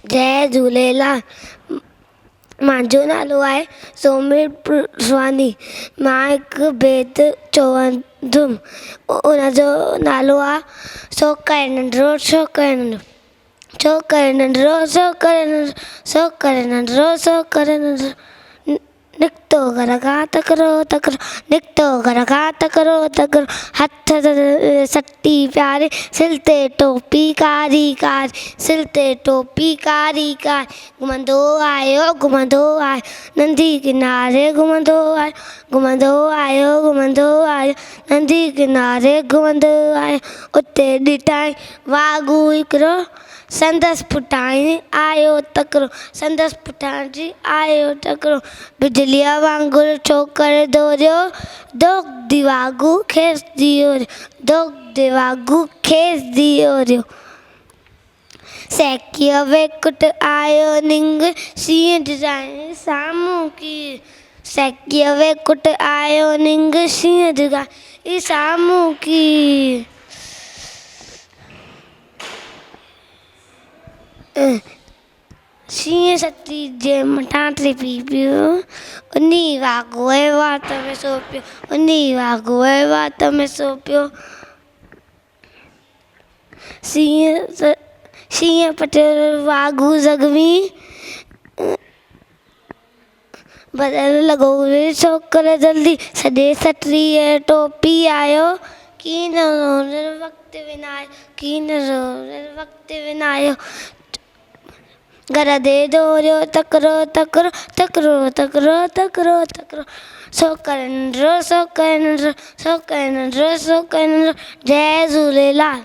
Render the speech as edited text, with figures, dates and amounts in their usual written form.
جئي جهوليلال منهنجو نالو آهي سومي پرسواني مان هڪ بيت چوندم ان جو نالو آهي سو ڪري ننڍڙو سو ڪري ننڍڙو ڇو ڪري ننڍڙو سو ڪري ننڍڙو سو ڪري ننڍڙو سو ڪري ننڍڙو نڪتو گهر کان تڪڙو تڪڙو نڪتو گهر کان تڪڙو تڪڙو هٿ سٽي پياري سر تي ٽوپي ڪاري ڪاري سر تي ٽوپي ڪاري ڪاري گهمندو آيو گهمندو آيو ندي ڪناري گهمندو آيو گهمندو آيو گهمندو آيو ندي ڪناري گهمندو آيو اتي ڏٺائين واڳون هڪڙو سندس پٺائين آيو تڪڙو، سندس پٺيان جي آيو تڪڙو، بجليء وانگر ڇوڪر ڊوڙيو، ڌوڪ the واڳون کيس ڌيوريو، ڌوڪ the واڳون کيس ڌيوريو. سيڪيء ويڪٽ آيو ننگ، شينهن ڊڄائين سامهون ڪير. سيڪيء ويڪٽ آيو ننگ، شينهن ڊڄائين سامهون ڪير. شينهن ستي جي مٿان ٽپي پيو، انهي واڳوء وات ۾ سو پيو، انهي واڳوء وات ۾ سو پيو. شينهن شينهن پٽيو واڳو زخمي. ڀڄڻ لڳو اهي ڇوڪر جلدي سڄي سٽريء ٽوپي آيو ڪين روئڻ وقت وڃايو ڪين روئڻ وقت وڃايو گهر ڏي ڊوڙيو تڪڙو تڪڙو تڪڙو تڪڙو تڪڙو تڪڙو سو ڪري ننڍڙو سو ڪري ننڍڙو سو ڪري ننڍڙو سو ڪري ننڍڙو جئي جهوليلال.